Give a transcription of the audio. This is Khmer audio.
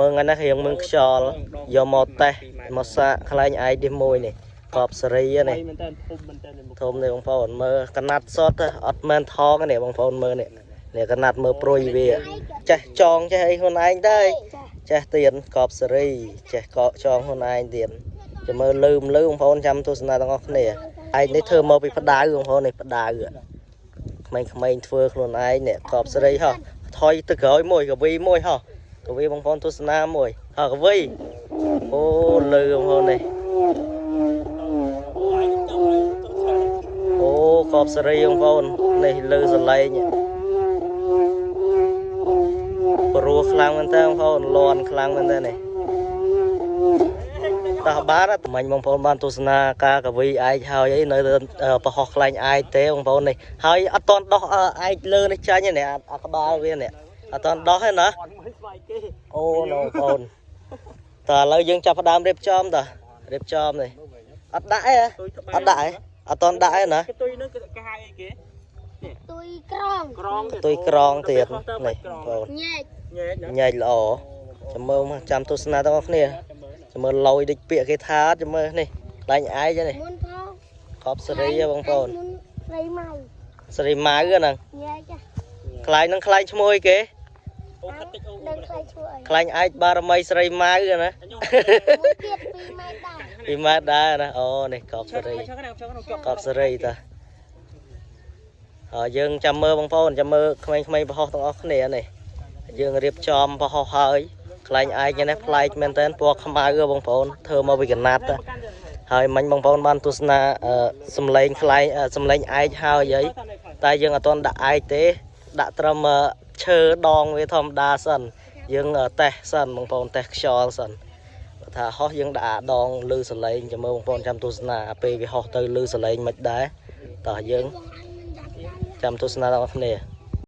មើលថ្ងៃនេះរៀងមើលខ្យល់យកមកតេស្តមកសាកខ្លែងឯកនេះមួយនេះកប់សេរីនេះ មែនតើធំមែនតើ ធំនេះបងប្អូនមើលកណាត់សុតអត់មែនថងនេះបងប្អូនមើលនេះនេះកណាត់មើលព្រុយវាចេះចងចេះអីខ្លួនឯងទៅចេះទៀនកប់សេរីចេះកកចងខ្លួនឯងទៀតចាំមើលលឺមលឺបងប្អូនចាំទស្សនាទាំងអស់គ្នាឯងនេះធ្វើមកពីផ្ដៅបងប្អូននេះផ្ដៅក្មេងៗធ្វើខ្លួនឯងនេះកប់សេរីហោះថយទៅក្រោយមួយកវីមួយហោះកវីបងប្អូនទស្សនាមួយហោះកវីអូលឺបងប្អូននេះ អូកបសេរីបងប្អូននេះលើសលេងព្រោះខ្លាំងមែនតើបងប្អូនលន់ខ្លាំងមែនតើនេះតោះបាទមិញបងប្អូនបានទស្សនាការកវីឯកហើយអីនៅប្រហោះខ្លែងឯកទេបងប្អូននេះហើយអត់តន់ដោះឯកលើនេះចាញ់ទេនេះអាក្បាលវានេះអត់តន់ដោះទេណា អត់មួយស្វ័យគេ អូនបងប្អូនតើឥឡូវយើងចាប់ផ្ដើមរៀបចំតើរៀបចំនេះអត់ដាក់ទេអត់ដាក់ទេអត់តន់ដាក់ទេណា គេទុយនឹងគេហៅអីគេ ទុយក្រង ក្រង ទុយក្រងទៀតនេះបងប្អូន ញែក ញែកណា ញែកល្អចាំមើលមកចាំទស្សនាទាំងអស់គ្នាចាំមើលលយដូចពាក្យគេថាចាំមើលនេះខ្លាញ់ឯកនេះ មុនផង កប់សេរីហ៎បងប្អូន មុនស្រីម៉ៅ សេរីម៉ៅហ្នឹង ញែក ខ្លាញ់ហ្នឹងខ្លាញ់ឈ្មោះអីគេ អូខិតតិចអូ ដឹងខ្លាចឈួរអី ខ្លាញ់ឯកបារមីសេរីម៉ៅណា មួយទៀត2ម៉ែត្រដែរ ពីម៉ែត្រដែរណាអូនេះកប់សេរី ឆឹកណាឆឹកណា កប់សេរីតាហើយយើងចាំមើលបងប្អូនចាំមើលក្មេងៗប្រហោះទាំងអស់គ្នានេះយើងរៀបចំប្រហោះហើយខ្លែងឯកនេះប្លែកមែនតើពណ៌ខ្មៅហ៎បងប្អូនធ្វើមកពីកណាត់ ហើយមិញបងប្អូនបានទស្សនាសំឡេងខ្លែងសំឡេងឯកហើយអីតែយើងអត់ទាន់ដាក់ឯកទេដាក់ត្រឹមឈើដងវាធម្មតាសិនយើងតេស្តសិនបងប្អូនតេស្តខ្យល់សិនបើថាហោះយើងដាក់អាដងលឺសលេងចាំមើលបងប្អូនចាំទស្សនាពេលវាហោះទៅលឺសលេងមិនដែរតោះយើង បងអញមិនចាប់ ចាំទស្សនាដល់គ្នា